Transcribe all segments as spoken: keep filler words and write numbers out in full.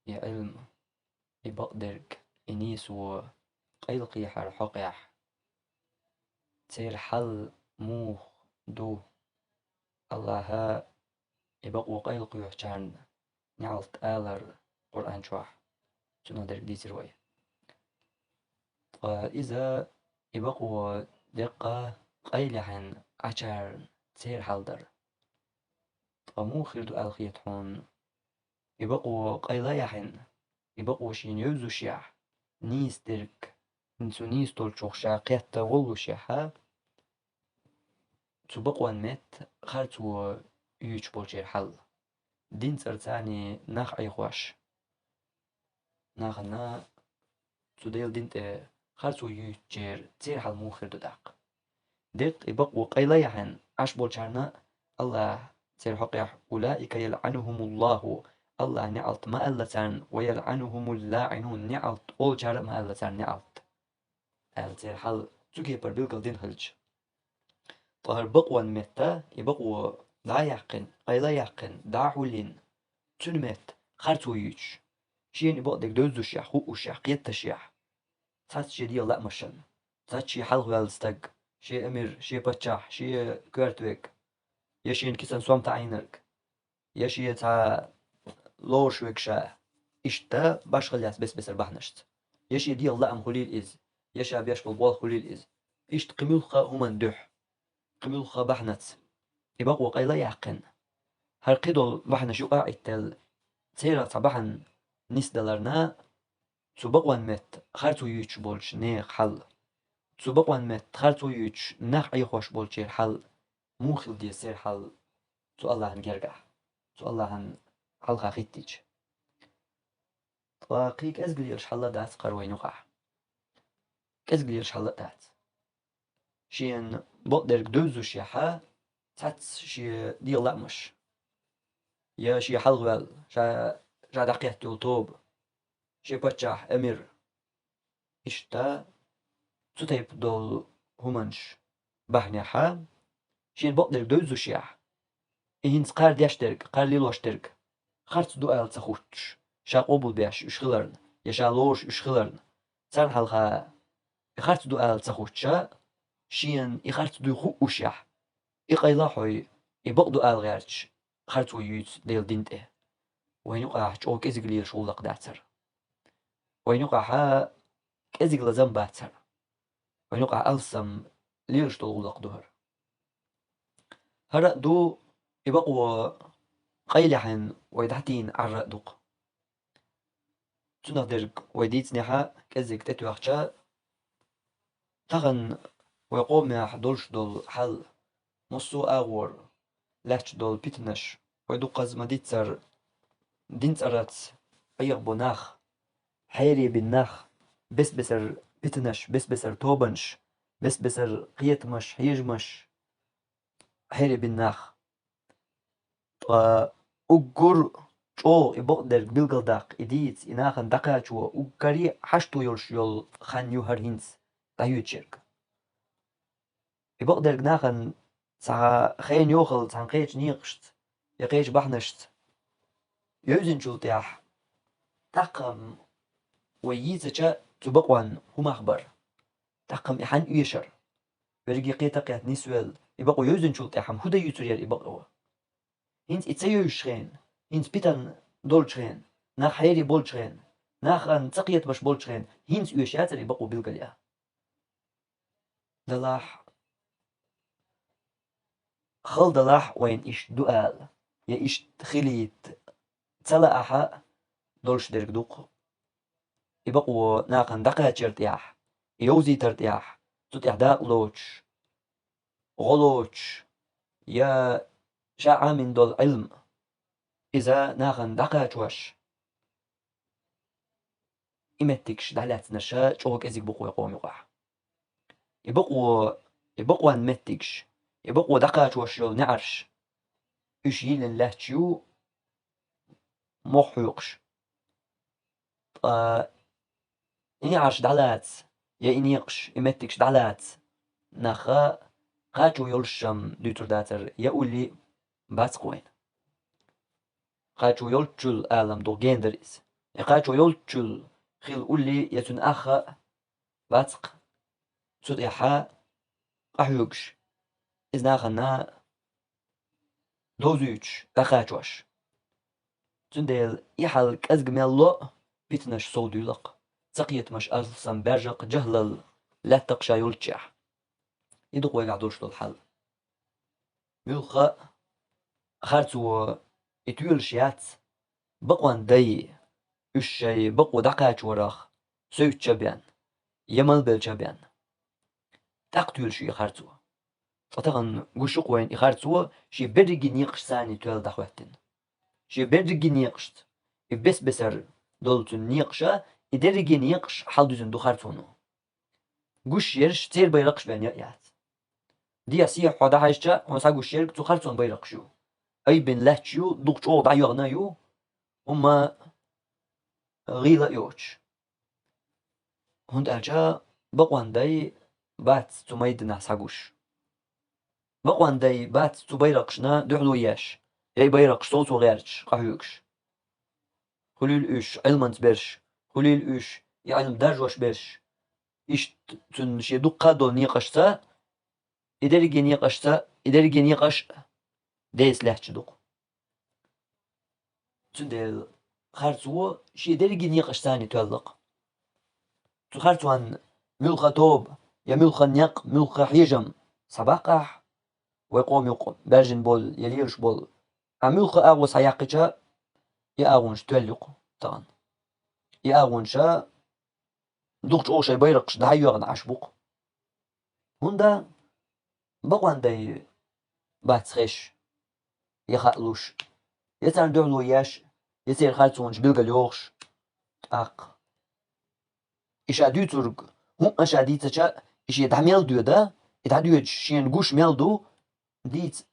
и Ӏилма, и бакъдерг, и нийсо къайлакхехьара хьокъехь, церан хьал муха ду? АллахӀа и бакъо къайлакхоьхьучарна неӀалт алар Къуръан чохь, цунах дерг дийцира вай. Ткъа иза, и бакъо деккъа къайлаяхьийна Ӏачарна церан хьал дара. Ткъа муха хир ду аьлла хета хьуна? И бакъо къайлаяхьийна, и бакъо шена евзушехь, нийса дерг, цу нийса долчух ша кхетта воллушехь, цу бакъонан метта харцо юьйцуш болчеран хьал. Дин цӀарца нах Ӏехош, нахана цу Делан дин тӀе харцо юьйцучеран церан хьал муха хир ду тӀаккха? Деккъа и бакъо къайлаяхьийна Ӏаш болчарна АллахӀа церан хьокъехь: «Улаика ялъанухумуллаху», АллахӀа неӀалт ма алла царна, «ва ялъанухумул лаӀинун», неӀалт олучара а ма алла царна неӀалт, аьлла церан хьал цу кепара билгал дина хилча. Ткъа хӀара бакъонан метта, и бакъо дӀа а яьккхина, къайла а яьккхина, дӀа а хьулйина, цуьнан метта харцо юьйцуш, шена и бакъдерг девззушехь, хуъушехь, кхеташехь, цхьацца шен дегӀан лаамашна, цхьацца шен хьалхаваьлла стаг, шен амир, шен паччахь, шен коьрта верг, я шена кисана сом таӀийнарг, я шен цхьа лоруш верг ша, иштта башхалла яц бес-бесара бахьанашца. Я шен дегӀан лаам хуьлийла иза, я ша беш болу болх хуьлийла иза. Иштта кхин муьлхха а хӀуманна дуьхьа, кхин муьлхха а бахьанаца и бакъо къайла а яьккхина, хӀара кхидолу бахьанаш юкъа а Ӏиттаелла, церах цхьа бахьана нисдаларна, цу бакъонан метта харцо юьйцуш болчу нехан хьал, цу бакъонан метта харцо юьйцуш нах Ӏехош болчеран хьал муха хила деза церан хьал цу АллахӀан гергахь, цу АллахӀан хьалха хӀиттича? Ткъа кхин кӀезиг лелаш хьал а дац кхара вайна юкъахь. КӀезиг лелаш хьал а дац. Шена бакъдерг девззушехь, цхьацца шен дегӀан лаамаш, я шен хьалхаваьлла, ша, ша дӀакхетта йолу тоба, шен паччахь, амир, иштта цу тайпа долу хӀуманаш бахьанехь, шена бакъдерг девззушехь, и хӀинца кхара деш дерг, кхара лелош дерг харц ду ала ца хӀуттуш, ша къобалбеш уьш хиларна, я ша лоруш уьш хиларна, царна хьалха и харц ду ала ца хӀуттуш, шена и харц дуй хуъушехь, и къайла а хьой, и бакъ ду ала гӀерташ, харцо юьйцу Делан дин тӀе, вайна юкъахь чӀогӀа кӀезиг лелаш гӀуллакх дац хӀара. Вайна юкъахь кӀезиг лазам бац хӀара. Вайна юкъахь алсам лелаш долу гӀуллакх ду хӀара. ХӀара а ду, и бакъо къайлаяхьийна вай дӀатийна Ӏар а ду-кх. Цунах дерг вай дийцинехь а, кӀеззиг тӀетоьхча, тахана вай къомехь долуш долу хьал, массо а агӀор лаьтташ долу питанаш, вай дуккхаза ма-дийццара, дин цӀарца Ӏехабо нах, хьере бина нах, бес-бесара питанаш, бес-бесара тобанаш, бес-бесара кхетамаш, хьежамаш, хьере бина нах. Ткъа уггар чӀогӀа и бакъдерг билгалдаккха, и дийца, и нахана дӀакхачо уггаре а хьашто йолуш йолу хан ю хӀара хӀинца дӀайоьдуш ерг. И бакъдерг нахана цхьа хенан йохалла цхьана кхечу некъашца я кхечу бахьанашца евзинчул тӀаьхьа, тӀаккха-м вай йийцича цу бакъонан хӀун мах бара? ТӀаккха-м и хьанна оьшура? Верриге кхета а кхетта нисвелла, и бакъо евзинчул тӀаьхьа-м хӀун дан юьйцур яра и бакъо? ХӀинца и ца евзачу хенахь, хӀинца питана долчу хенахь, нах хьере болчу хенахь, нахана цакхетамаш болчу хенахь, хӀинца оьшуш яцара и бакъо билгалъян? Делахь, хала делахь вайна иштта ду ала, я иштта хилийта ца лаахь а, долуш дерг ду-кх. И бакъо нахана дӀакхачар тӀехь, и йовзийтар тӀехь, цу тӀехь дакъа лоцуш, гӀо лоцуш, я ша Ӏамийна долу Ӏилма, иза нахана дӀакхачош, и меттигаш дӀалаьцнарш чӀогӀа кӀезиг бу-кх вай къоман юкъахь. И бакъо, и бакъонан меттигаш, и бакъо дӀакхачош йолу неӀарш, уьш йиллина лаьтташ ю мохь хьоькхуш. Ткъа и неӀарш дӀалаца, я и некъаш, и меттигаш дӀалаца, нах кхачо йолуш-м дуьйцур дацара, я уллий бац-кх вайна. Кхачо йолччул алам ду гена дара иза. И кхачо йолччул хила улли я цуьнан ах а бац-кх, цу тӀехьа къахьоьгуш, иза нахана довзуьйтуш, дӀакхачош. Цундела и хьал кӀезга мел ло а, питанаш совдуьйла-кх, цакхетамаш алсам баьржа-кх, жахӀлал лаьтта-кх ша йолччехь. И ду-кх вайгахь долуш долу хьал. Муьлхха а харцо и тоьлуш яц, бакъонан дай уьш шайн бакъо дӀакхачорах севцча а бен, я малбелча а бен. ТӀаккха тоьлуш ю и харцо. Ткъа тахана гуш ю-кх вайна и харцо, шен берриге некъашца тоьлла дӀахӀоьттина. Шен берриге некъашца, и бес-бесара долу цуьнан некъаша, и дерриге некъаш хьалдуьзна ду харцоно. Гуш ерш церан байракхаш бен яц. Дехьа-сехьа хьо дӀахьаьжча, хьуна схьагуш ерг цу харцонан байракхаш ю. Айбина лаьтташ ю, дукха чӀогӀа дӀайоьгӀна ю, хӀумма гӀийла а йоцуш. ХӀунда аьлча бакъонан дай бац цу майданахь схьагуш. Бакъонан дай бац цу байракхашна дуьхьало еш, я и байракхаш совцо гӀерташ къахьоьгуш. Хуьлийла уьш Ӏилманца берш, хуьлийла уьш и Ӏилма даржош берш. Иштта цуьнан шен дуккха а долу некъашца, и дерриге некъашца, и дерриге некъаш а деса лаьтташ ду-кх. Цундела харцо шен дерриге некъашца тоьлла-кх. Цу харцонна муьлхха тоба, я муьлхха некъ, муьлхха хьежам схьабаккхахь, вай къоман юкъа баьржина болу, я лелаш болу, ахь муьлхха агӀо схьаяккхича, и агӀонаш тоьлла ю-кх тахана. И агӀонаша дукха чӀогӀа шайн байракхаш дӀайоьгӀна Ӏаш бу-кх. ХӀунда бакъонан дай бац хезаш, я хаа луш, я царна дуьхьало еш, я церан харцонаш билгалйохуш, тӀаккха и ша дуьйцург хӀуъа ша дийцича, и шен дӀа мел доьду, и дӀадоьдуш шена гуш мел ду, дийца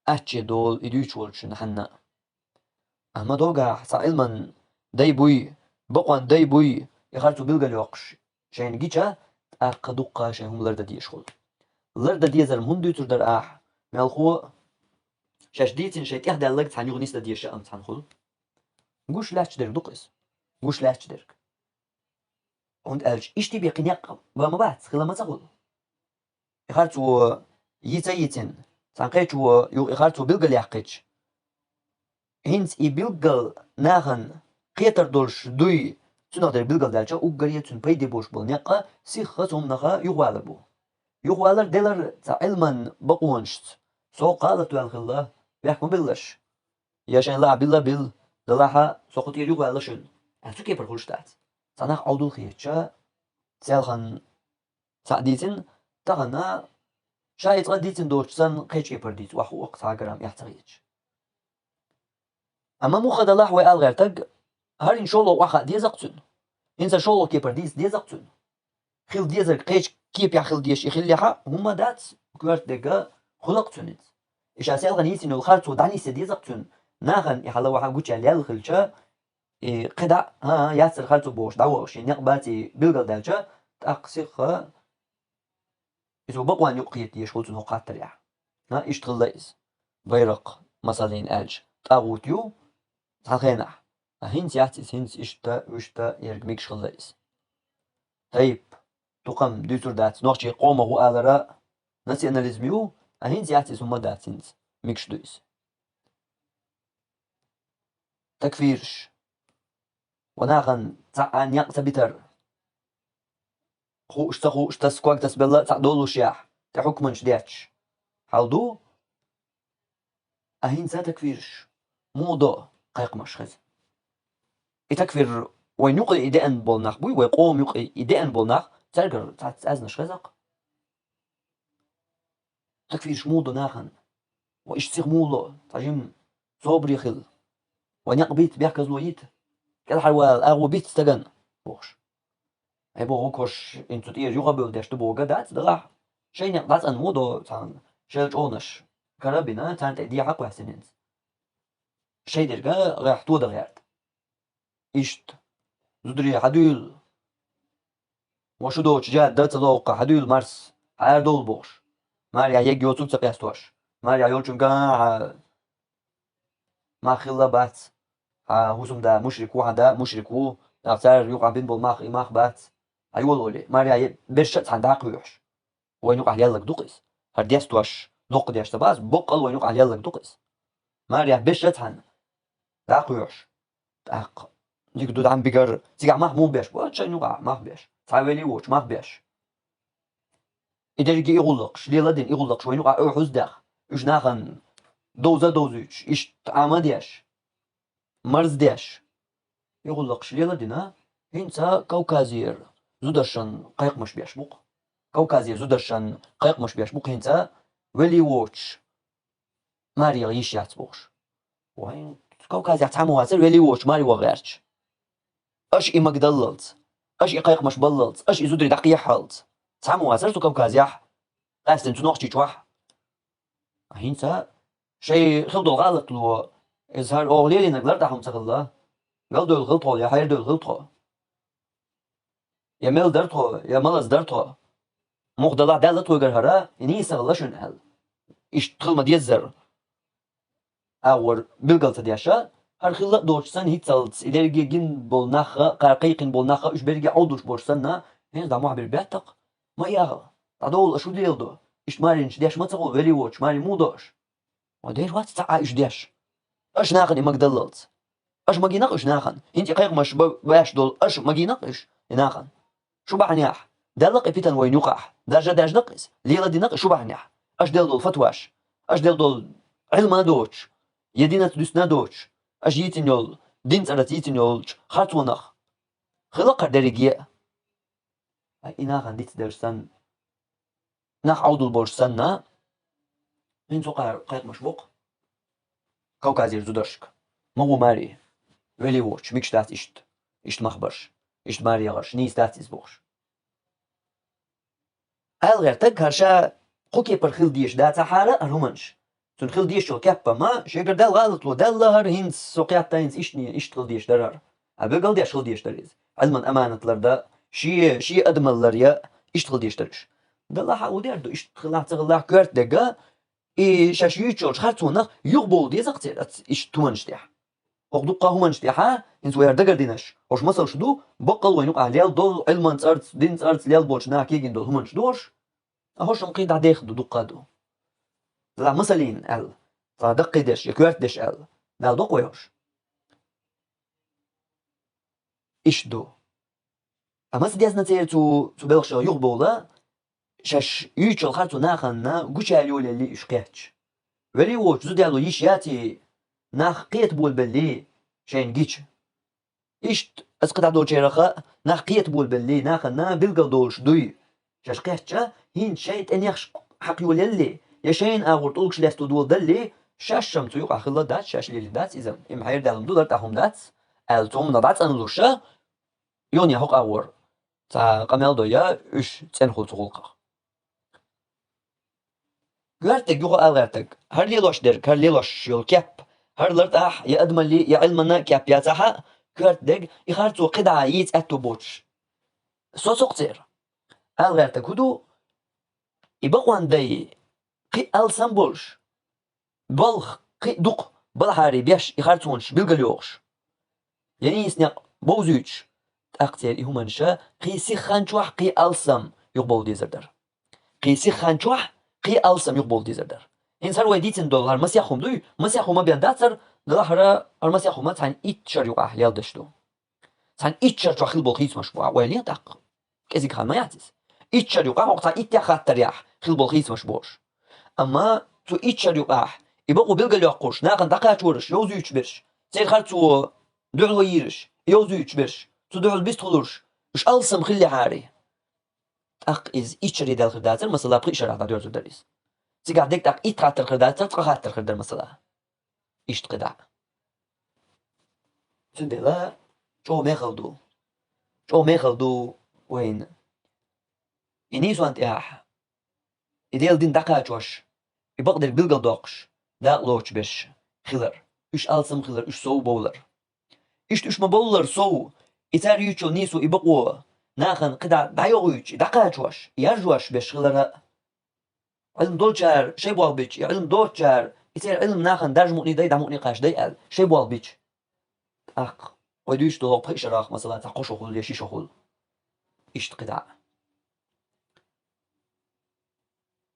аттаче долу и дуьйцуш волчунна хьанна а. Амма догахь цхьа Ӏилманан дай буй, бакъонан дай буй, и харцо билгалйоккхуш шайна гича, тӀаккха дуккха шайн хӀума лардан дезаш хуьлу. Лардан дезар-м хӀунда дуьйцур дара ахь, мелхо а, шаьш дийцина шайн тӀехдаьлларг цхьана юха нисдан дезаш а цхьаьна хуьлу. Гуш лаьтташ дерг ду-кх иза. Гуш лаьтташ дерг. ХӀунда аьлча иштта бен кхин некъ бан ма бац, хила ма ца хуьлу. И харцо йица а йицина, цхьана кхечо юха и харцо билгалъяьккхича, хӀинца и билггал нахана кхетар долуш дуй, цунах дерг билгалдаьлча, уггаре а цуьнан пайде болуш болу некъ а сихха цу хӀуманах юхавалар бу. Юхавалар делар цхьа Ӏилманан бакъонашца, со кхалатваьлла хилла, бехк ма биллалаш. Я шайн лахь билла а билла, делахь а со кху тӀера юхаваьлла шуна, аьлла цу кепара хуьлуш дац. Цхьа нах Ӏовдал хетча, селхана цхьаъ дийцина, тахана ша и цкъа дийцина доцуш санна, кхечу кепара дийца охьахуу-кх, цхьа а грамм эхь ца хеташ. Амма муха делахь вай ала гӀертарг, хӀара хӀинца шолгӀа охьахаа деза-кх цуьнан. ХӀинца шолгӀа кепара дийца деза-кх цуьнан. Хила дезарг кхечу кепехь хила дезаш и хиллехь а, хӀумма дац, коьрта дерг хуьлу-кх цуьнан хӀинца. И ша селхана йийцина йолу харцо дӀанисъян деза-кх цуьнан, нахана и хьала-ваха гучуяьлла яьлла хилча, и кхидӀа а, а, яцара харцо бохуш дӀавахаш шен некъ баций билгалдаьлча, тӀаккха сихха иза бакъонна юкъа кхета дезаш хуьлу цунна хӀокху хаттарехь. А, иштта хилла иза. Байракх, масаллина аьлча, тӀагӀут ю цхьана хенахь. А хӀинца яц иза, хӀинца иштта, вуьшта ерг мегаш хилла иза. Тайп, дукха-м дуьйцур дац, нохчийн къомах ву алара национализм ю, а хӀинца яц иза, хӀумма дац хӀинца, мегаш ду иза. Такфираш. Ва нахана цхьа а некъ ца битар. Хууш, ца хууш, таса ког тасабелла а цхьаъ доллушехь, тӀе хьукманаш детташ хьал ду. А хӀинца такфираш муха до кхайкхамаш хеза? И такфир вайн юкъа и деана болу нах буй, вай къоман юкъа и деана болу нах, цаьргара цхьацца аьзнаш хеза-кх. Такфираш муха до нахана? Ва иштта сиха муха ло, цхьа жимма собаре хила. Ва некъ бийца, бехказло йита. КӀелхьарвала, агӀо бийца стагана, бохуш. Ай боху, хӀокхуш хӀинца цу тӀера юха а бевлла деш ду боху га дац, делахь. Шайн некъ дӀацӀанна муха до цхьана, шел чӀогӀанаш кара а бина, царна тӀе дехьа а кхоьссина хӀинца. Шайн дерг а гӀехь тодан гӀерта. Иштта, зударий, хьадуьйла. Ва шу доцу жа дан ца ловкха, хьадуьйла марс, хьарадовла бохуш. Марехь егга йоцург ца къестош. Марехь йолчуьнга а хьа мах хилла бац. Хьан хӀусамда мушрик ву, хьан да мушрик ву, нах цара юкъахь бина болу мах, и мах бац. Хьан йолале, марехь берш а цхьаьна дӀакхуьйхьуш. Вайн юкъахь лелларг ду-кх иза. ХӀара дестош доккха деш ца бац, боккъал вайн юкъахь лелларг ду-кх иза. Марехь берш а цхьаьна дӀакхуьйхьуш. ТӀаккха дика ду дӀа ма бигар, цигахь мах муха беш бу, шайн юкъахь мах беш. Цхьа велий воцуш мах беш. И дерриге и гӀуллакхаш, лела а дина и гӀуллакхаш вайн юкъахь охьуз а даьхна, уьш нахана довза а довзуьйтуш, иштта Ӏама а деш, марз а деш. И гӀуллакхаш лела а дина, хӀинца Кавказера зударшна кхайкхамаш беш бу-кх. Кавказера зударшна кхайкхамаш беш бу-кх хӀинца, велий воцуш маре ваха йиш яц бохуш. Вайн Кавказехь цхьаммо вацара велий воцуш маре ваха гӀерташ. Аша и магадаллалц, аша и кхайкхамаш баллалц, аша и зударий дӀакхехьалц. Цхьаммо вацара цу Кавказехь, къаьсттина цу Нохчийчохь. ХӀинца шайн хила долу гӀалатло, иза хӀара оха лелийнарг лартӀахь хӀума ца хилла. Галдевлла хила тхо, я хьерадевлла хила тхо. Я мел дара тхо, я малаз дара тхо. Муха далахь даьлла тхоьгара хӀара, и нийса ца хилла шуна аьлла. Иштта хила ма-деззара. Агӏор билгал ца деш, хӀара хилла а доцуш санна, хӀинццалц и дерриге гина болу нах а, кхара кхайкхина болу нах а, уьш берриге а Ӏовдуш болуш санна, хӀинца дӀа мохь бира беттакх. Ма яха, дӀадовла, аша хӀун леладо? Иштта маринаш деш ма ца хуьлу, велий воцуш маре муха до аша? Ма дера вац цхьа а уьш деш. Аша нахана и магадаллалц. Аша магийнакъ уьш нахана. ХӀинца и кхайкхамаш ба-, беш долу аша магийнакъ уьш и нахана. Шу бахьанехь. Даьлла-кх и питана вайна юкъахь. Даржа даьжна-кх иза. Леладина-кх и шу бахьанехь. Аша делла долу фатваш. Аша делла долу Ӏилма а доцуш. Я динца дуьсна а доцуш. Аша йийцина йолу, дин цӀарца йийцина йолчу харцонах. Хила-кх хӀара дерриге а. Ай, и нахана дицделларш санна, нах Ӏовдал болуш санна, хӀинца хӀокхара кхайкхамаш бу-кх Кавказера зударшка. Ма гӀо маре, велий воцуш, мегаш дац иштта, иштта мах барш, иштта маре яхарш, нийса дац иза бохуш. Ала гӀертарг хӀара ша кху кепара хила дезаш дацахьара хӀара хӀуманаш. Цунна хила дезаш йолу кеп а ма, шегара даьлла гӀалатло даьлла хӀара, хӀинца со кхетта, хӀинца иштта, иштта хила дезаш дара хӀара. А билгал деш хила дезаш дара иза. Ӏилман аманат лардан, шен, шен адамалла ларъян, иштта хила дезаш дара уьш. Далахь а хӀун дер ду, иштта хилахь а ца хилахь а коьрта дерг а, и шаьш юьйцуш йолчу харцонах юхабовла деза-кх церан иштта хӀуманаш тӀехь. ХӀокху дуккха а хӀуманаш тӀехь, хӀинца вай хӀара дагардинарш, хӀорш масалш ду, баккъал вайна юкъахь лелла долу, Ӏилман цӀарца, дин цӀарца лелла болчу наха кегийна долу хӀуманаш ду хӀорш. А хӀорш-м кхин дӀадехна ду, дуккха а ду. Цхьа масална аьлла, цхьа даккхийдерш я коьртадерш аьлла, мел доккху вай хӀорш. Иштта ду. Амма ца дезна церан цу, цу белхашах юхабовла, шаьш юьйцуш йолу харцо нахана гучаяла йолаелли уьш кхетча. Велий воцуш зуда яло йиш яций, нах кхета болабеллий, шайна гича. Иштта аса кхидӀа долчарах а нах кхета болабеллий, нахана билгал долуш дуй. Шаьш кхетча, хӀинца шайн тӀе нехаш хьакха йолаелли, я шайна агӀор тӀулгаш лесто доладалли, шаьш-м цу юкъахь хилла дац, шаьш лелийна дац иза, и-м хьерадаьлла ду, лартӀахь хӀума дац, аьлла, цу хӀуманах дӀа цӀанлуш, йонехь хӀокху агӀор цхьа къамел до я уьш цӀенхула цу гӀуллакхах. Коьртаниг юха ала гӀертарг, хӀара лелош дерг, хӀара лелош йолу кеп, хӀара лартӀахь я адамаллий, я Ӏилманан а кеп яцахь а, коьртаниг, и харцо кхидӀа йийца аьтто боцуш. Со ца кху церан. Ала гӀертарг хӀун ду? И бакъонан дай кхин а алсам болуш, балха кхин а дукха балхьаре беш и харцонаш билгалйохуш, я нийса некъ бовзуьйтуш, тӀаккха церан и хӀуманаш кхин сиха хан чохь кхин а алсам юхабовла дезар дара. Кхин сиха хан чохь кхин а алсам юхабовла дезар дара. ХӀинца хӀара вай дийцина долу хӀара масех хӀума дуй, масех хӀума бен дацара, далахь хӀара, хӀара масех хӀума цхьана итт шар юкъахь лелдеш ду. Цхьана итт шар чохь хила болу хийцамаш бу, ойла е тӀаккха. КӀезиг хан ма яц иза. Итт шар юкъахь, хӀокху цхьана иттех хаттарехь хила болу хийцамаш бохуш. Амма цу итт шар юкъахь и бакъо билгалйоккхуш, нахана дӀакхачораш, йовзуьйтуш берш, церан харцо дуьхьал вайийраш, йовзуьйтуш берш, цу дуьхьал бистхуьлурш, уьш алсам хиллехьара. ТӀаккха иза итт шаре даьлла хир дацара, масала, пхи шарахь дӀадоьрзур дара иза. Цигахь дерг тӀаккха итт хаттар хир дацара, цкъа хаттар хир дара, масала. Иштта кхидӀа. Цундела чӀогӀа мехала ду. ЧӀогӀа мехала ду вайна. И нийсонан тӀехь, и Делан дин дӀакхачош, и бакъдерг билгалдоккхуш, дакъа лоцуш берш хилар. Уьш алсам хилар, уьш сов бовлар. Иштта уьш ма-бовллара сов, и цара юьйцучу нийсо, и бакъо, нахана кхидӀа дӀайохуьйтуш, и дӀакхачош, и яржош берш хилар а. Ӏилма долчара шайн болх бича, и Ӏилма доцучара, и церан Ӏилма нахана даржа мукъане дай, дӀа мукъане кхачадай аьлла, шайн болх бича. ТӀаккха вай дуьйцуш долу пхи шарахь, масала, цхьа кхо шо хуьлу я ши шо хуьлу. Иштта кхидӀа.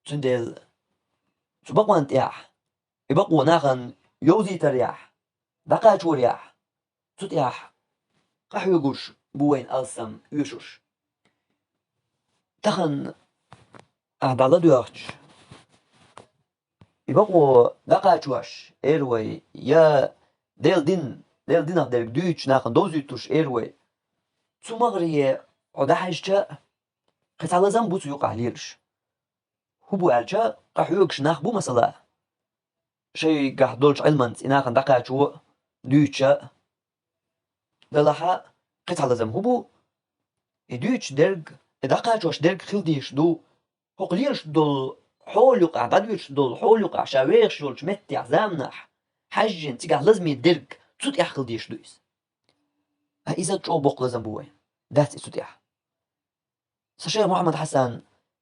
Цундела цу бакъонна тӀехь, и бакъо нахана йовзийтарехь, дӀакхачорехь, цу тӀехь къахьоьгуш бу вайна алсам оьшурш. Тахана ахь дӀаладоьгӀча, и бакъо дӀакхачош эр вай, я Делан дин, Делан динах дерг дуьйцуш нахана довзуьйтуш эр вай. Цу магӀаре хьо дӀахьаьжча, кхин цхьа лазам бу цу юкъахь лелаш. ХӀун бу аьлча, къахьоьгуш нах бу, масала, шайгахь долчу Ӏилманца и нахана дӀакхачо дуьйцуча, делахь а, кхин цхьа лазам хӀун бу? И дуьйцуш дерг, и дӀакхачош дерг хила дезаш ду, хӀокху лелаш долу хьола юкъахь, дӀадоьдуш долу хьола юкъахь, ша вехаш йолчу меттехь, заманахь хьаьжжина, цигахь лазаме дерг, цу тӀехь хила дезаш ду иза. Ткъа иза чӀогӀа боккха лазам бу вайн. Дац и цу тӀехь. Сан шайх Мухьаммад Хьасан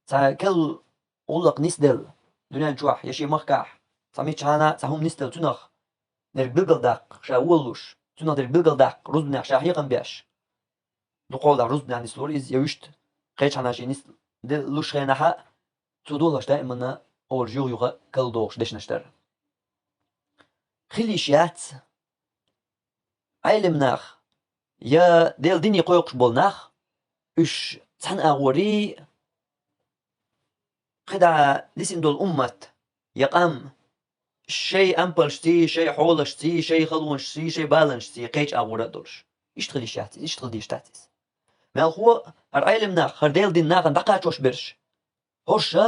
цхьа керла гӀуллакх нисделла дуьнен чохь я шен махкахь, цхьа миччахьана цхьа хӀума нисделла цунах дерг билгалдаккха ша волалуш, цунах дерг билгалдаккха рузбанехь ша хьехам беш. Дукхахьолахь рузбанехь нислора иза я вуьшта кхечхьана шен нислуш хенахь а, цо долош даиманна олуш юха-юха карладохуш дешнаш дара. Хила йиш яц Ӏелам нах я Делан дине кхойкхуш болу нах, уьш цхьана агӀорий кхидӀа дисина долу уммат я къам шайн ампалшций, шайн хьолашций, шайн халонашций, шайн баланашций кхечу агӀора а долуш. Иштта хила йиш яц иза, иштта хила дезаш дац иза. Мелхо а хӀара Ӏелам нах, хӀара Делан дин нахана дӀакхачош берш, хӀорш а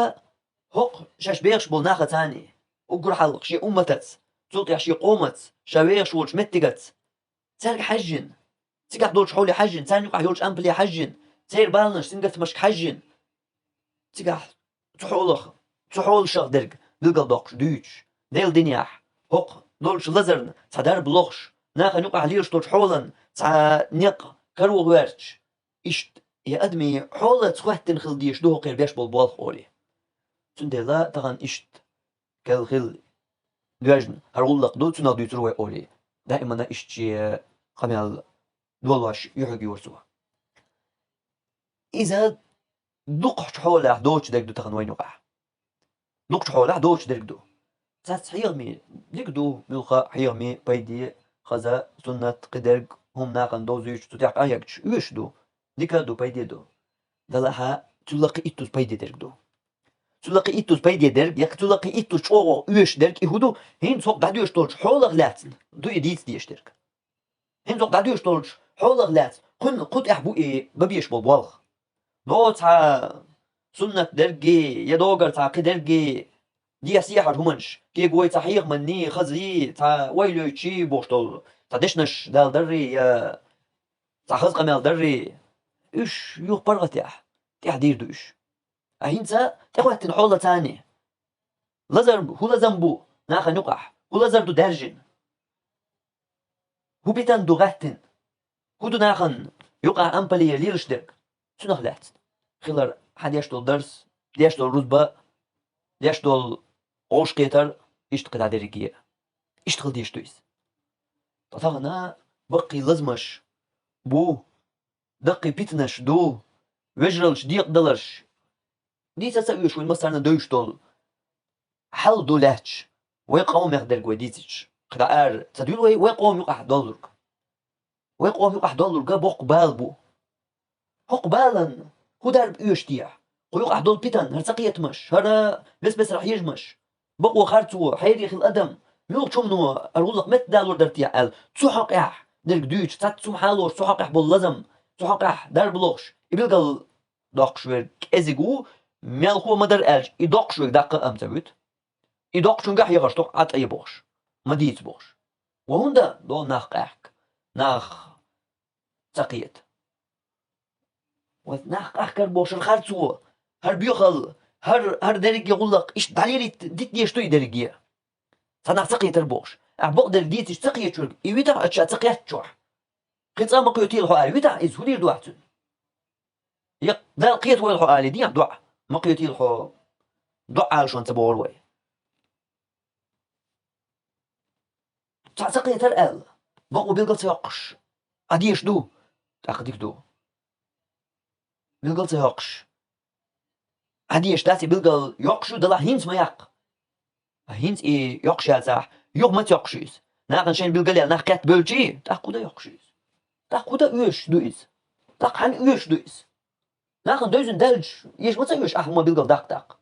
хӀокху шаьш бехаш болу нахаца а, уггар хьалха шен умматаца, цул тӀаьхьа шен къомаца, ша вехаш волчу меттигаца, цаьрга хьаьжжина, цигахь долчу хьоле хьаьжжина, царна юкъахь йолчу ампале хьаьжжина, церан баланаш, сингаттамашка хьаьжжина, цигахь цу хьолах, цу хьолашах дерг билгалдоккхуш дуьйцуш, Делан динехь хӀокху долчу лазарна цхьа дарба лохуш, нахана юкъахь лелаш долчу хьолан цхьа некъ каро гӀоьртуш, иштта и адамийн хьолаца хӀоьттина хила дезаш ду хӀокхеран беш болу болх олий. Цундела тахана иштта керла хила доьжна хӀара гӀуллакх ду, цунах дуьйцур вай олий. Даиманна иштта шен къамел долош юьхьиг йора цо. Иза дукхахчу хьолехь доцуш дерг ду тахана вайн юкъахь. Дукхахчу хьолехь доцуш дерг ду. Цац хьехаме дика ду, муьлхха а хьехаме, пайде, хаза, суннат, кхидерг, хӀума нахана довзуьйтуш, цу тӀехь къахьегча оьшуш ду, дика а ду, пайде а ду. Делахь а, цул а кхин иттуза пайде дерг ду. Цул а кхин иттуза пайде дерг, я цул а кхин иттуза чӀогӀа оьшуш дерг и хӀун ду? ХӀинца хӀокху дӀадоьдуш долчу хьолах лаьцна ду и дийца дезаш дерг. ХӀинца хӀокху дӀадоьдуш долчу хьолах лаьцна кхунна кху тӀехь бу и бан безаш болу болх. Доцу цхьа суннат дерриге, я догара цхьа кхидерриге, дехьа-сехьара хӀуманаш, кегой цхьа хьехаманний, хазий, цхьа ойла йойтучий бохуш долу цхьа дешнаш дала даррий, я цхьа хаза къамел даррий, уьш юха паргӀатехь, тӀаьхьа дийр ду уьш. Ткъа хӀинца тӀехӀоьттина хьолаца а, лазар, хӀун лазам бу нахана юкъахь, хӀун лазар ду даьржина? ХӀун питана ду гӀаьттина? ХӀун ду нахана юкъахь ампалера лелаш дерг? Цунах лаьцна хилар хьан деш долу дарс, деш долу рузба, деш долу гӀовшкхетар, иштта кхидӀа дерриге а. Иштта хила дезаш ду иза. Ткъа тахана баккхий лазамаш бу, даккхий питанаш ду, вежараллаш декъадаларш. Дийца ца оьшу вайн массарна девзаш долу хьал ду лаьтташ, вай къомах дерг вай дийцича. КхидӀа ара ца дуьллу вай, вай къоман юкъахь доллург. Вай къоман юкъахь доллург боккха бала бу. ХӀокху баланна хӀун дарба оьшу техьа? Кху юкъахь долу питана, хӀара цакхетамаш, хӀара бес-бесара хьежамаш, бакъо харцо, хьере хилла адам, муьлхачу хӀумано хӀара гӀуллакх меттадалур дара техьа аьлла, цу хьокъехь дерг дуьйцуш, цхьацца хӀума хьалош, цу хьокъехь болу лазам, цу хьокъехь дарба лохуш, и билгал доккхуш верг кӀезиг ву, мелхо ма-дарра аьлча, и доккхуш верг даккха а ма ца вуьту. И доккхучуьнгахь яхаш тоху Ӏа тӀе бохуш, ма дийца бохуш. Ва хӀунда до нах къаьхка, нах ца кхета? Ва нах къахкар бохуш, хӀара харцо, хӀара боьхалла, хӀара, хӀара дерриге гӀуллакх, иштта дӀалелийта дита дезаш ду и дерриге. Цхьа нах ца кхетар бохуш. Ахь бакъдерг дийцича ца кхетачуьнга, и витахь аса ша ца кхеттачохь. Кхин цкъа ма кхетийла хьо аьлла, витахь иза хӀун дийр ду ахь цуьнан? Я Дала кхетавойла хьо аьлла, дехьа доӀа, ма кхетийла хьо, доӀа ала шуна ца бохура вай. Цхьа ца кхетар аьлла, Бакъо билгал ца йоккхуш, Ӏа дезаш ду, тӀаккха дика ду. Билгал ца йоккхуш, Ӏа дезаш дац, и билгал йоккхуш ю, делахь хӀинца ма яккха. А хӀинца и йоккхуш яцахь, юха маца йоккхуш ю иза? Нахана шайна билгал яьлла, нах кхетта бевлча, тӀаккха кху дан йоккхуш ю иза. ТӀаккха кху дан оьшуш ду иза. ТӀаккха хьан оьшуш ду иза? Нахана девзина даьлча, эша маца оьшу ахь хӀума билгал даккха тӀаккха?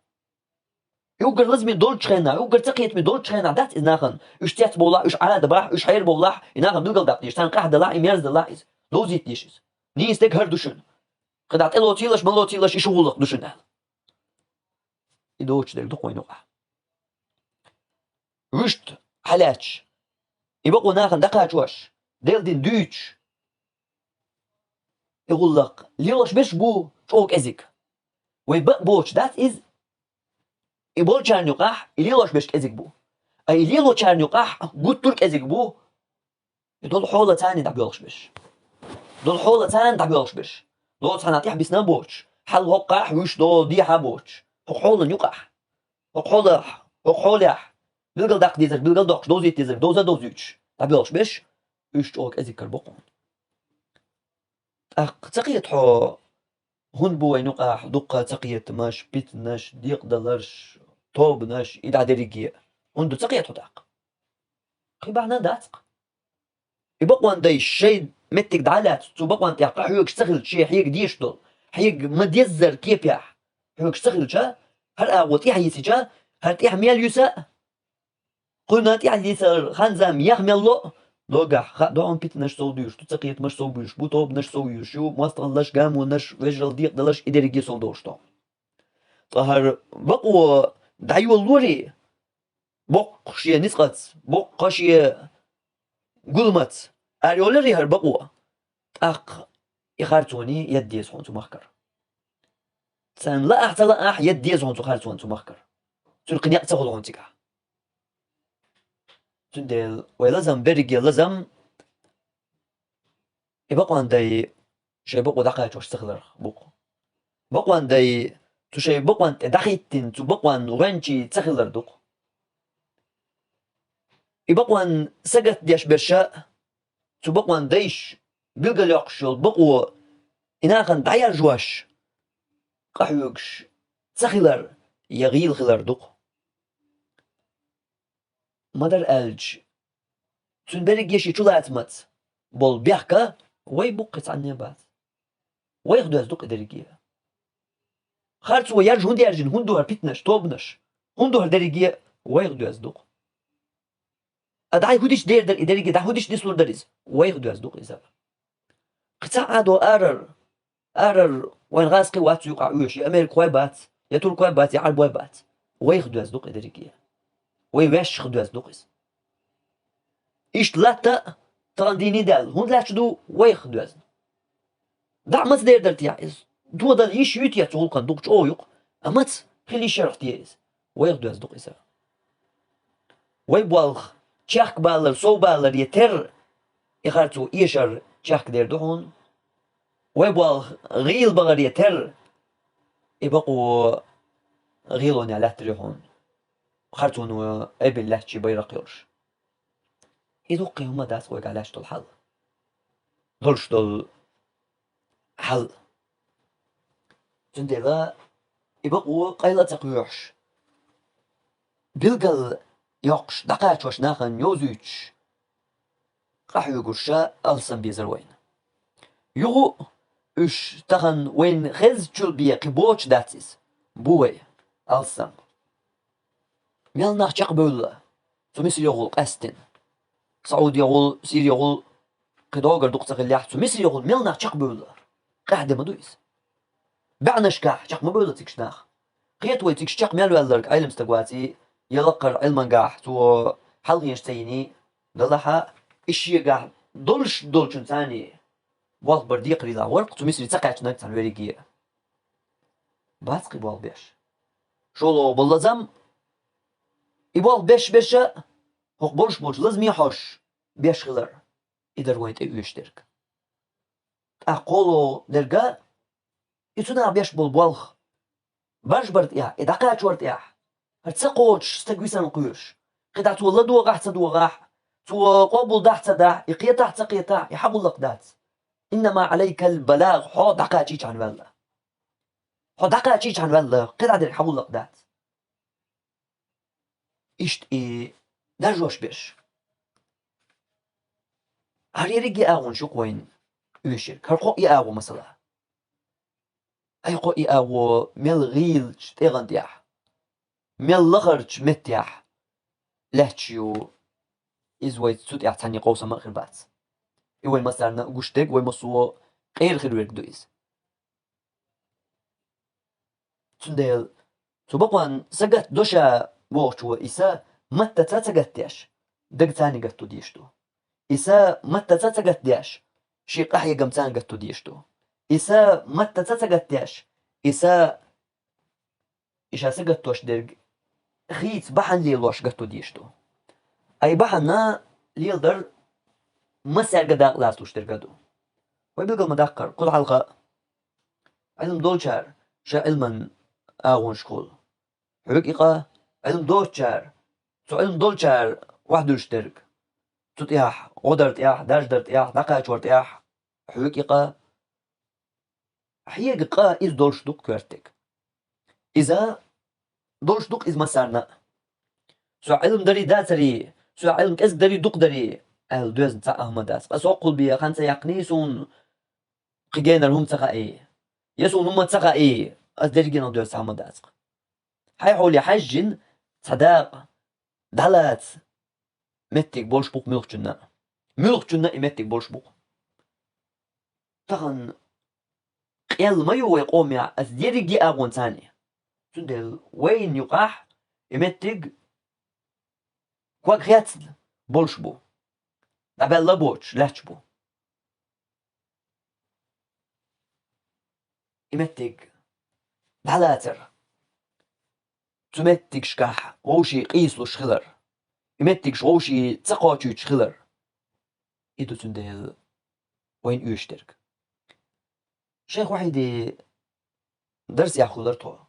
И уггар лазаме долчу хенахь, и уггар цакхетаме долчу хенахь дац иза нахана. Уьш цецбовлахь, уьш Ӏадабахь, уьш хьерабовлахь, и нахана билгал даккха дезаш, царна къахьдалахь, и мерза далахь иза, довзийта дезаш иза. Нийса дерг хӀара ду шуна. КхидӀа тӀелоцийла аш, ма лоцийла аш, и шу гӀуллакх ду шуна аьлла. И доцуш дерг ду кху вайна юкъахь. Вуьшта хьалаьтташ, и бакъо нахана дӀакхачош, Делан дин дуьйцуш, и гӀуллакх лелош берш бу чӀогӀа кӀезиг. Вай бакъ боцуш дац иза, и болчарна юкъахь и лелош берш кӀезиг бу. Ткъа и лелочарна юкъахь гуттар а кӀезиг бу и долу хьолаца дӀабоьлхуш берш. Долу хьолаца дӀабоьлхуш берш. Доцу хьанна тӀехь бисна а боцуш, хьал хӀокхахь вуьш долу дехьа а боцуш. ХӀокху хьолан юкъахь, хӀокху хьолахь, хӀокху хьолехь билгал даккха дезарг билгал доккхуш, довзийта дезарг довза а довзуьйтуш дӀабоьлхуш берш, уьш чӀогӀа кӀезиг карабо кхунна. ТӀаккха ца кхета хьо, хӀунда бу вайна юкъахь дуккха а цакхетамаш, питанаш, декъадаларш, тобанаш, и дӀа дерриге а? ХӀунда ду ца кхета хьо тӀаккха? Кхин бахьана дац-кх. И бакъонан дайша шайн меттиг дӀа а лаьцна, цу бакъонна тӀехь къахьоьгуш ца хилча, шен хьега дезаш долу, хьега ма-деззара кепехь хьоьгуш ца хилча, хӀара агӀо тӀаьхьа йисича, хӀара тӀаьхьа мел юьсу а, кхуьнан тӀаьхьа йисар хан-зама еха мел ло а, догахь хаа до хьуна, питанаш сов дуьйцуш ду, цакхетамаш сов буьйцуш бу, тобанаш сов юьйцуш ю, мостагӀаллаш, гамонаш, вежаралла, декъадаларш, и дерриге а сов долуш ду. Ткъа хӀара бакъо дӀайолалора, боккха шен ницкъаца, боккха шен гуламаца арайолалора хӀара бакъо, тӀаккха и харцоне едда деза хьуна цу махкара. Царна лаахь а, ца лаахь а, едда деза хьуна цу харцоне цу махкара. Цуьнан кхин некъ ца хуьлу хьуна цигахь. Цундела вай лазам, берриге лазам, и бакъонан дай шайн бакъо дӀакхачош ца хиларх бу-кх. Бакъонан дай цу шайн бакъонна тӀе дӀахӀиттина, цу бакъонна гӀоьнчий ца хилар ду-кх. И бакъонна сагатдеш берш а, цу бакъонан дайша билгалйоккхуш йолу бакъо и нахана дӀаяржош, къахьоьгуш ца хилар я гӀийла хилар ду-кх. Ма-дарра аьлча, цуьнан берриге шен чулацамца болу бехк вай бу-кх, кхин цхьанне а бац. Вайх доьзна ду-кх и дерриге а. Харцо яржа хӀунда яьржина, хӀунда ду хӀара питанаш, тобанаш, хӀунда ду хӀара дерриге а, вайх доьзна ду-кх. А дӀа хӀун дича дер дара и дерриге, дӀа хӀун дича нислур дара иза, вайх доьзна ду-кх иза. Кхин цхьа а до арара, арара вайн гӀазкхий вац юкъахь оьшуш, я америкахой бац, я туркой бац, я Ӏарбой бац. Вайх доьзна ду-кх и дерриге. Вай ваьшшах доьзна ду-кх иза. Иштта латта а тахана дийне даьлла, хӀунда лаьтташ ду, вайх доьзна. ДӀа а маца дер дара техьа иза? Тодала йиш юй те цу гӀуллакхан, дукха чӀогӀа ю-кх, а маца хила йиш ярах те иза? Вайх доьзна ду-кх иза. Вай болх чехкабалар, совбалар я терра, и харцо эшар чехкадер ду хьуна. Вай болх гӀийла бахар я терра, и бакъо гӀийлонехь лаьттар ю хьуна. Харцоно айбина лаьтташ байракх йолуш. И дуккха хӀума дац вайгахь лаьтташ долу хьал. Долуш долу хьал. Цундела и бакъо къайла а ца кхоьхьуш, билгал йоккхуш, дӀакхачош, нахана йовзуьйтуш, къахьоьгуш а алсам безара вайна. Юха а уьш тахана вайна хезначул бен кхин боцуш дац иза. Бу вай алсам. Мел нах чекхбевлла цу Мисар йогӀул къаьстина. СаӀуди йогӀул, Сири йогӀул, кхин догара дукха ца хиллехь, цу Мисар йогӀул мел нах чекхбевлла, къаьхьа де ма ду иза. БӀаьнашкахь чекх ма бевлла цига нах. Кхета вай цига чекх мел ваьлларг, Ӏелам стаг ваций, я лакхара Ӏилмангахь цо хьалхенаш ца йиний, делахь а, и шегахь долуш долчун царний болх бар декхарийлахь вара-кх цу Мисаре ца кхаьчнарг царна верриге а. Бац кхин болх беш. ШолгӀа болу лазам, и болх беш-беш а, хӀокху болуш болчу лазаме хьожуш беш хилар, и дара вайн тӀе оьшуш дерг. ТӀаккха кхоалгӀа дерг а, и цу наха беш болу болх, баржбар тӀехь, и дӀакхачор тӀехь, хӀара ца кхочуш стаг висана кхоьруш, кхидӀа цо ладогӀахь а, ца догӀахь а, Цо къобал дахь ца дахь, и кхетахь ца кхетахь, и хьан гӀуллакх дац. «Иннама Ӏалайкал балагӀ», хьо дӀакхачийчхьана ваьлла. Хьо дӀакхачийчхьана ваьлла, кхидӀа дерг хьан гӀуллакх дац. Иштта и даржош берш. Хьар ерриге а агӀонаш ю-кх вайна оьшург. Хьар кхо а агӀо, масала. Ай кхо а агӀо мел гӀийлачу тӀегӀан тӀехь, мел лахарчу меттехь лаьтташ ю, иза вайца цу тӀехь цхьанне къовсам а хир бац. И вай массарна а гуш дерг, вай массо а къера хир верг ду иза. Цундела цу бакъонна са гатдо ша бохучо и са маттаца ца гатдеш, дагца а гатдо дезаш ду. И са маттаца ца гатдеш, шен къахьегамца а гатдо дезаш ду. И са маттаца ца гатдеш, и са, и ша са гатдеш дерг хийца бахьана лелош гатдо дезаш ду. Ай бахьана леладар массаьрга дакъа лацалуш дерг а ду. Вай билгал ма-даккхара, кхуза хьалха Ӏилма долчара шайн Ӏилман агӀонашкахула хьоьгу и къа, Ӏилма доцучара, цу Ӏилма долчара охьадуьллуш дерг, цу тӀехь, гӀо дар тӀехь, дарж дар тӀехь, дӀакхачор тӀехь хьоьгу и къа. Хьега къа иза долуш ду-кх коьртаниг. Иза долуш ду-кх иза массарна а. Со Ӏилма дарий, дацарий, со Ӏилма кӀезиг дарий, дукха дарий аьлла доьзна цхьа а хӀума дац. Къа соккхул бен хан ца яьккхиний суна, кхин генара хӀума ца хаий, я суна хӀума ца хаий, ас дерригенах доьзна цхьа хӀума дац-кх. Хьай хьоле хьаьжжина цхьа дакъа дӀалаца меттиг болуш бу-кх муьлххачунна а. Муьлххачунна а и меттиг болуш бу-кх. Тахана къел ма ю вай къомехь ас дерриге а агӀонца а. Цундела вайна юкъахь и меттиг ког хецна болуш бу. ДӀабаьлла а боцуш, лаьтташ бу. И меттиг дӀалацар, цу меттигашкахь вовшийн къийсалуш хилар, и меттигаш вовшийн ца кхочуьйтуш хилар, и ду цундела вайна оьшуш дерг. Шайх Вахьиди дарс яхуьллара тхо.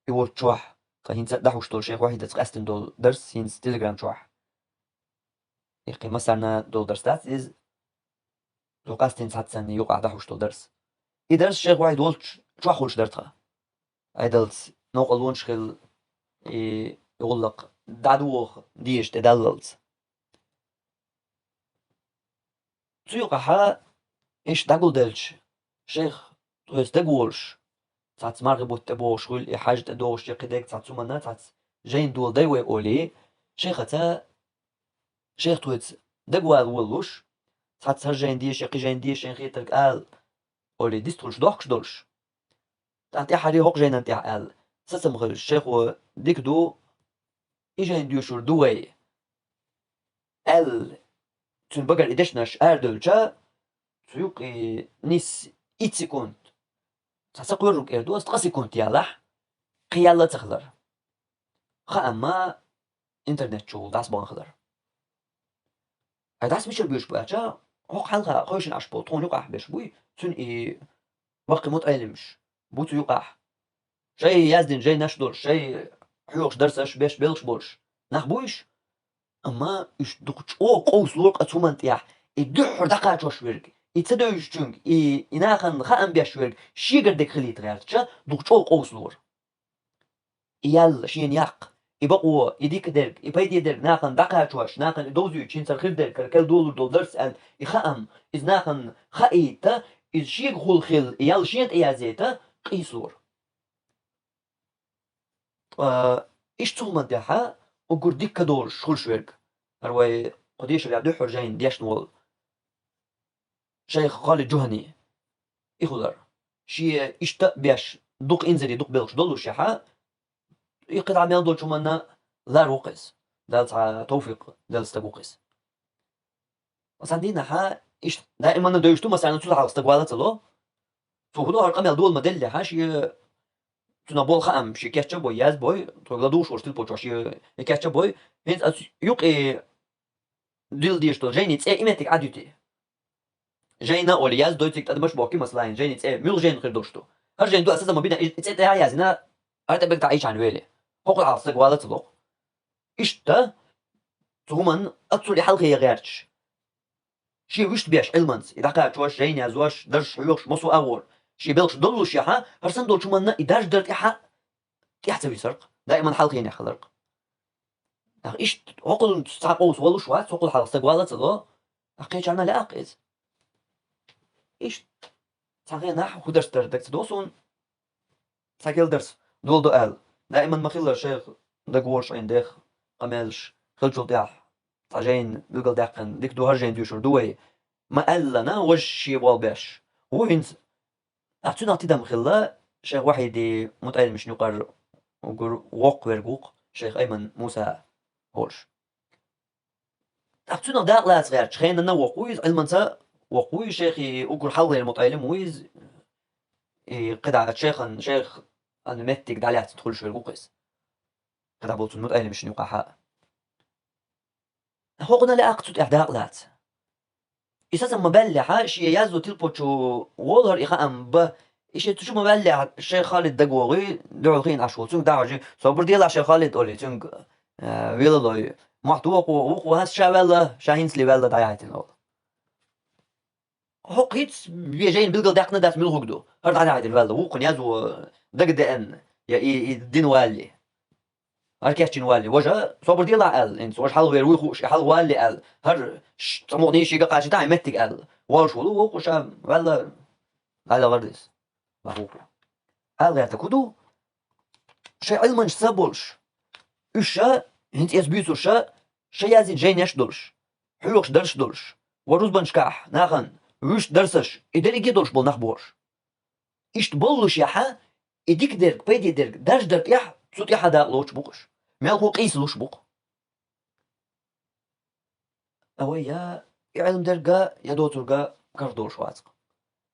И волччохь, тхан хӀинца а дӀахьуш долу Шайх Вахьидаца къаьстина долу дарс хӀинца Telegram чохь. И кхин массарна долу дарс дац иза. Цо къаьстина цхьацца санна юкъахь дӀахьуш долу дарс. И дарс Шайх Вахьид волччохь хуьлуш дара тхан. Ӏедалца новкъарлонаш хилла, и гӀуллакх дӀадоху дезаш тӀедаллалц. Цу юкъахьа иштта дӀагулделча, шайх тхоьца дагаволуш, цхьацца мархи бутт тӀе богӀуш хуьлу, и хьаьжа тӀе догӀуш я кхидерг цхьацца хӀуманна, цхьацца жайна дола дай вай олий, шайхаца, шайх тхоьца дагавала волалуш, цхьацца хӀара жайна деша я кхин жайна деша шайна хетарг ала олий, дистхуьлуш дохкуш долуш. ТӀаккха тӀаьххьара хӀокху жайнан тӀехь аьлла, сацам хилча, шайхо дика ду, и жайна доьшур ду вай, аьлла, цуьнан багара и дешнаш арадевлча, цу юккъе нисса итт секунд, цхьа ца кхоьрург эр ду ас, ткъа секунд ялахь, кхин яьлла а ца хилар. Хаамма интернет чухула дӀасабахана хилар. Ай дӀаса мичара боьдуш бу аьлча, хӀокху хьалха хевшина Ӏаш болу тхуна юкъахь берш буй, цуьнан и баккхий мутаӀеллимаш бу цу юкъахь. Шай яздина жайнаш долуш, шай хьоьхуш дарсаш беш белхаш болуш нах бу уьш. Амма уьш дукха чӀогӀа къовсалора къа цу хӀуманна тӀехь, и дуьххьара дӀакхачош верг, и ца девзачуьнга, и, и нахана хаам беш верг шегара дерг хилийта гӀертача, дукха чӀогӀа къовсалора. И ял шена яккха, и бакъо, и дика дерг, и пайде дерг нахана дӀакхачош, нахана и довзуьйтуш, хӀинца хӀара хир дерг, хӀара кхел долур долу дарс аьлла, и хаам, иза нахана хаийта, иза шегахула хилла, и ял шена тӀеязйийта, къийсалора. Ткъа иштта цу хӀуманна тӀехьа уггар дика долуш хуьлуш верг, хӀара вай кху дешарехь дуьххьара жайна дешна волу шайх Халид Жухани, и хуьлура. Шен иштта а беш, дукха инзаре дукха белхаш доллушехьа, и кхидӀа мел долчу хӀуманна лар ву-кх иза. Дала цхьа товфикъ делла стаг ву-кх иза. Сан дийнахьа иштта даиманна девзаш ду, масална, цул хьалха стаг вала ца ло. Цо хӀун до хӀара къамел дола ма деллехьа, шен цунах болу хаам шен кечъян бой, яз бой, тхоьга ладугӀуш волчу тилпочохь шен и кечъян бой, хӀинца ас юкъе дилла дезаш долу жайни цӀе и меттиг Ӏадуьтий. Жайна олий яздой цига тӀадамаш бохкий, масала, жайни цӀе муьлха жайна хир долуш ду. ХӀара жайна ду аса заман бина и цӀе тӀе а яздина, хӀара тӀе бегатахь Ӏийчхьана вели. ХӀокху хьалха стаг вала ца ло. Иштта, цу хӀуманна оццул и хьалхе гӀерташ. Шен вуьшта беш Ӏилманца, и дӀакхачош, жайна язъеш, дарсаш хьоьхуш, массо а агӀор. Шен белхаш доллушехь, хӀара санна долчу хӀуманна и дарждар тӀехьа, тӀехьа ца висарх, даиман хьалхенехь хиларх. ТӀаккха иштта хӀокхул цхьа къовса волуш вац, хӀокхул хьалха стаг вала а ца ло, тӀаккха кхечарна лаьа-кх иза. Иштта цхьа хенахь хӀун дарс дар дага ца до суна, цхьа кел дарс доладо аьлла. Даиман ма-хиллара шайх дагаволуш Ӏийна дех, къамелаш хиллачул тӀаьхьа цхьа жайна билгалдаьккхина, дика ду, хӀара жайна доьшур ду вай, ма аьллана, важа шен болх беш. Ву хӀинца, тӀаккха цуьнах тидам хилла, шайх Вахьиди МутаӀалимашна юкъара уггар воккха верг ву-кх, шайх Айман Муса волуш. ТӀаккха цуьнах дакъа лаца гӀерташ, хенана воккха ву иза, Ӏилманца воккха ву иза, шайхи уггар хьалхара мутаӀалим ву иза, и кхидӀа шайхан, шайх аьлла меттиг дӀалаьцна хуьлуш верг ву-кх иза. КхидӀа болчу мутаӀалимашна юкъахь а. ХӀокхунна лаьа-кх цу тӀехь дакъа лаца. И сацам ма баьллехь, шен язъю тилпочо волу хӀара и хаам бан, и шен цу чу ма ваьллехь, шайх Халид дага вогӀий, дуьхьал хиъна Ӏаш волу, цуьнга дӀахьожий, собар делахь, шайх Халид, олий, цуьнга, а, велалой. Мохь ду вокхо, вукхо хӀинца ша ваьлла, ша хӀинцале ваьлла дӀаяхьийтина олу. ХӀокху хӀинца ве жайна билгалдаьккхина дац муьлхарг ду. ХӀара дӀадахьийтина ваьлла, вукхунна язъю дага деана, я и, и дина валли. ХӀара кечйина валли. Важа, собар делахь аьлла, хӀинца важа хьалха вер вуй хууш, и хьалха валли аьлла. ХӀара ш-, цкъа мукъане шега кхачийта хьайн меттиг аьлла. Волуш волу вукхо ша ваьлла, дӀадахар деза. Ма вукхо. Ала гӀертарг хӀун ду? Шайн Ӏилманаш ца болуш, уьш ша, хӀинца эс буьйцурш ша, ша язйина жайнаш долуш, хьоьхуш дарсаш долуш, ва рузбанашкахь нахана вуьшта дарсаш, и дерриге а долуш болу нах бохуш. Иштта боллушехь, и дика дерг, пайде дерг дарждар тӀехь, цу тӀехь дакъа лоцуш бу-кх уьш. Мелхо къийсалуш бу-кх. А вай я и Ӏилма дерг а, я доцург а карах долуш вац-кх.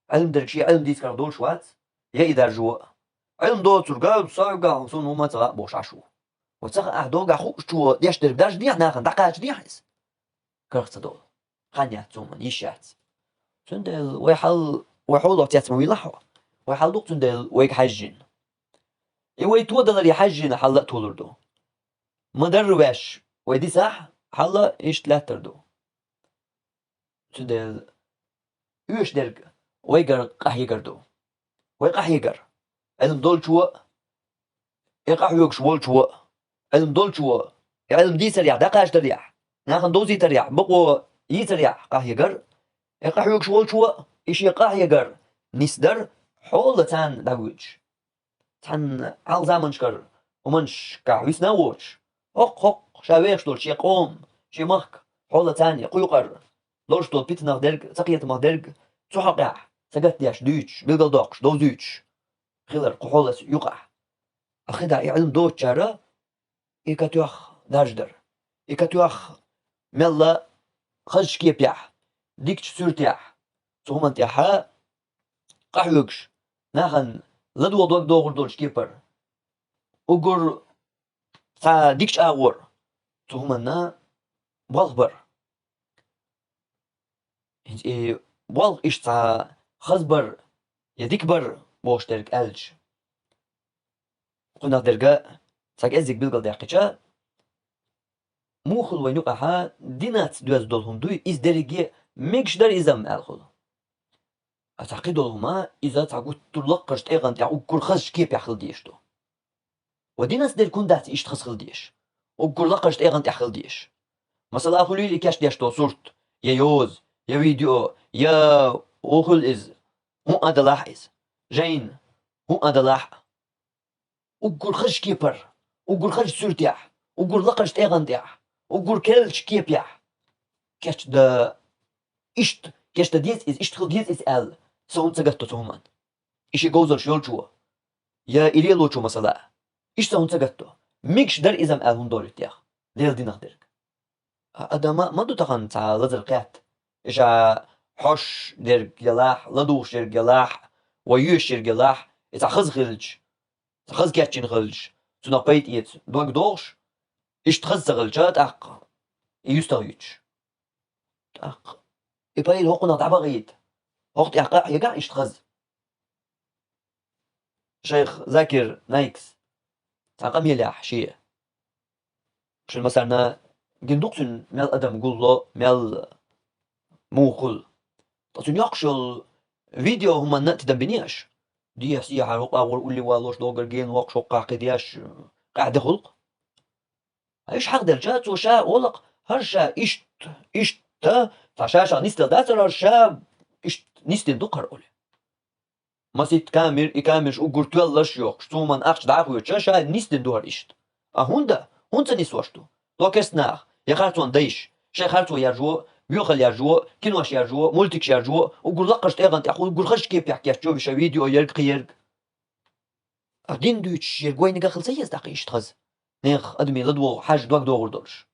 Ӏилма дерг шен Ӏилма дийца карах долуш вац, я и даржо а. Ӏилма доцург а, со уьгахь суна хӀумма а ца хаьа бохуш Ӏаш ву. Ва ца хаахь, догахь хуучо деш дерг даржадехьа нахана, дӀакхачадехьа иза. Карах ца долу. Хан яц цо хӀуманна, йиш яц. Цундела вай хьал, вай хьолах цец ма вилахь хьо. Вай хьал ду-кх цундела вайга хьаьжжина. И вай тодаларе хьаьжжина хьал а толур ду. Ма-дарра ваьш вай дисахь, хьал а иштта лаьттар ду. Цундела оьшуш дерг вайгара къахьегар ду. Вай къахьегар. Ӏилма долчо а, и къахьоьгуш волчо а, Ӏилма долчо а, и Ӏилма дийцарехь, дӀакхачдарехь, нахана довзийтарехь, бакъо йийцарехь къахьегар, и къахьоьгуш волчо а, и шен къахьегар нисдар хьолан царна дӀавоьдуш. Цхьана хьалха заманашкара хӀуманашкахь висна а воцуш, хӀокху-хӀокху ша вехаш долчу шен къоман, шен махка хьолан царна кхуьйкъар, лоруш долу питанах дерг, цакхетамах дерг, цу хьокъехь сагатдеш, дуьйцуш, билгалдоккхуш, довзуьйтуш хилар кху хьолан юкъахь. ТӀаккха и Ӏилма доцучара и катоьхна дарждар. И катоьхна мелла хазачу кепехь, дикачу суьртехь, цу хӀуманна тӀехь къахьоьгуш, нахана ладогӀа дог догӀур долчу кепара. Уггар цхьа дикачу агӀор цу хӀуманна болх бар. ХӀинца и болх иштта цхьа хаза бар я дика бар бохуш дерг аьлча, кхунах дерг а цхьа кӀеззиг билгалдаьккхича, муха хуьлу вайна юкъахь динаца доьзна долу хӀума дуй, иза дерриге а мегаш дара иза-м аьлла хуьлу. А цхьа кхидолу хӀума, иза цхьа гуттар а лакхарчу тӀегӀан тӀехь уггар хазачу кепехь хила дезаш ду. Ва динас дерг хӀунда дац иштта хаза хила дезаш? Уггар лакхарчу тӀегӀан тӀехь хила дезаш. Масала, хуьлийла и кечдеш долу сурт, я йоза, я видео, я вон хуьлу иза, хӀун а далахь иза, жайна, хӀун а далахь. Уггар хазачу кепара, уггар хазачу суьртехь, уггар лакхарчу тӀегӀан тӀехь, уггар керлачу кепехь кечда, иштта кечда деза иза, иштта хила деза иза аьлла, сан хӀунда ца гатдо цу хӀуманна? И шен говзалш йолчо, я и лелочо, масала, иштта сан хӀунда ца гатдо? Мегаш дара иза-м аьлла хӀунда долуьйту тӀех, Делан динах дерг? А, адама ма ду тахана цхьа лазар кхетта. И ша хьош дерг ялахь, ладугӀуш дерг ялахь, вай йоьшуш дерг ялахь, и цхьа хаза хилча, цхьа хаза кечйина хилча, цунах пайда эца дог догӀуш, иштта хаза ца хилча, тӀаккха и юьстах юьтуш. ТӀаккха и пайда хӀокхунах дӀабахийта, хӀокху тӀехь къа а хьегахь иштта хаза. Шайх Закир Найкс цхьа къамелехь шен, шуна массарна гина ду-кх цуьнан мел адам гулло, мел муха хуьлу. Ткъа цуьнан йоккхуш йолу видео хӀуманна а тидам бинехь, дехьа-сехьа хӀокху агӀор улле валош, догар гена воккхуш, хӀокху кхаьхьа кхидеш, къаьхьа де хуьлу-кх. Ткъа иштта хьахделча, цо ша олу-кх, хӀара ша иштта, иштта, цхьа ша-ша нисделла дацара, хӀара ша иштта нисдина ду-кх хӀара олий. Масийтта камер, и камераш уггар тоьлларш а йохкуш, цу хӀуманна ахча дӀа а хоьцуш, ша нисдина ду хӀара иштта. Ткъа хӀунда? ХӀунда ца нисдеш ду? Цо керста нах, я харцонан дайша, шайн харцо яржо, боьхалла яржо, кинош яржо, мультикаш яржо, уггар лакхарчу тӀегӀан тӀехь, уггар хазачу кепехь кечйо ша видео ерг, кхин ерг. Ткъа дин дуьйцуш ерг вайниг а хила ца еза тӀаккха иштта хаза? Нехан адамийн ладогӀа хьажа дог догӀур долуш.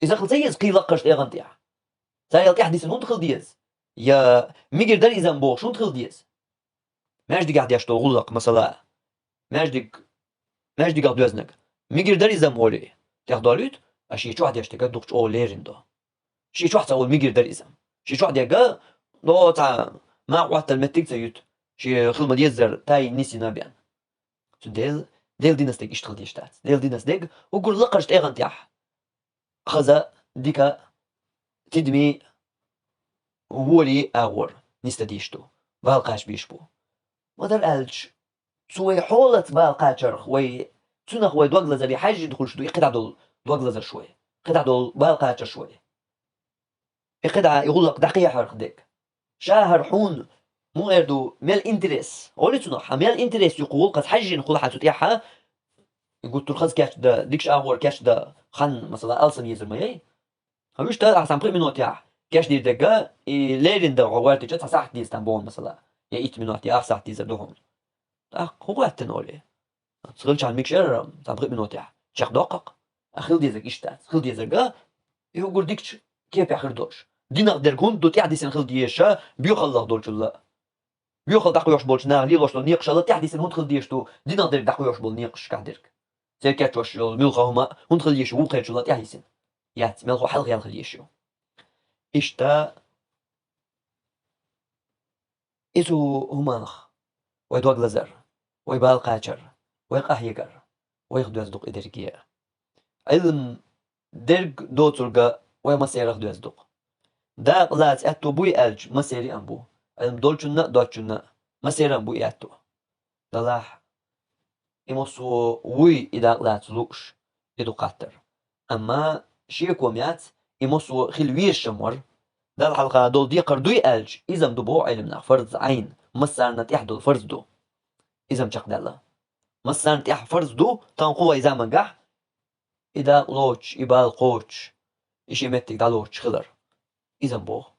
Иза хила ца еза кхин лакхарчу тӀегӀан тӀехь? Царел тӀаьхьа дисина хӀунда хила деза? Я мегар дара иза-м бохуш хӀунда хила деза? Маьждигехь деш долу гӀуллакх, масала, маьждиг, маьждигах доьзнарг, мегар дара иза-м олий, тӀехдолуьйту, а шен чохь деш дерг дукха чӀогӀа лерина до. Шен чохь ца олу мегар дара иза-м. Шен чохь дерг, до цхьа, мах Ӏоттар меттиг а ца юьту, шен хила ма-деззара тайна нисйина а бен. Цу Дела, Делан динас дерг иштта хила дезаш дац. Делан динас дерг уггар лакхарчу тӀегӀан тӀехь хаза, дика, тидаме, воле агӀор нисдан дезаш ду, бала кхача безаш бу. Ма-дарра аьлча, цу вай хьолаца бала кхачарх, вай, цунах вай дог лазаре хьаьжжина хуьлуш ду и кхидӀа долу дог лазарш вай, кхидӀа долу бала кхачарш вай. И кхидӀа и гӀуллакх дӀакхехьарх дерг. Ша хӀара хьуна, муха эр ду, мел интерес. Олий цунах, хьан мел интерес ю кху гӀуллакхаца хьаьжжина хуьлу хьан цу тӀехь, и гуттар а хаза кечдан, дикачу агӀор кечдан хан, масала, алсам езар ма яй. Хьан вуьшта ахьа цхьана пхи минотехь кечдийр дерг, и лерина дан хьо гӀоьртича цхьа сахьт деза там боху, масала, я итт минот, я ах сахьт дезар ду хьуна. ТӀаккха хӀун гӀоьттина олий? Ца хилчахьана мегаш яра, цхьана пхи минотехь чекхдоккху-кх. А хила дезарг иштта дац. Хила дезарг, и уггар дикачу кепехь хир долуш. Динах дерг хӀунда ду тӀаьхьа дисина хила дезаш, боьхаллах долчул а? Боьхалла дӀакхоьхьуш болчу наха лелош долу некъашалла тӀаьхьа дисина хӀунда хила дезаш ду, динах дерг дӀакхоьхьуш болу некъашкахь дерг? Церан кечъеш йолу муьлхха хӀума хӀунда хила езаш ю вукхерчул а тӀаьхьа йисина? Яц, мелхо хьалха яьлла хила езаш ю. Иштта иза хӀуманах вай дог лазар, вай бала кхачар, вай къахьегар, вайх доьзна ду-кх и дерриге а. Ӏилма дерг доцург а вай массерах доьзна ду-кх. Дакъа лаца аьтто буй аьлча, массеран а бу, Ӏилма долчунна а, доцчунна а, массеран а бу и аьтто. Делахь, и массо вуй и дакъа лаца лууш, и ду хаттар. Амма шеко-м яц, и массо хила везаш-м вара. Далла хьалха долу декхар дуй аьлча, иза-м ду боху Ӏилманах фарз Ӏайн, массарна тӀехь долу фарз ду. Иза-м чекхдаьлла. Массарна тӀехь фарз ду, тахана кху вай замангахь, и дакъа лоцуш, и бала кхочуш, и шен меттиг дӀалоцуш хилар. Иза-м боху.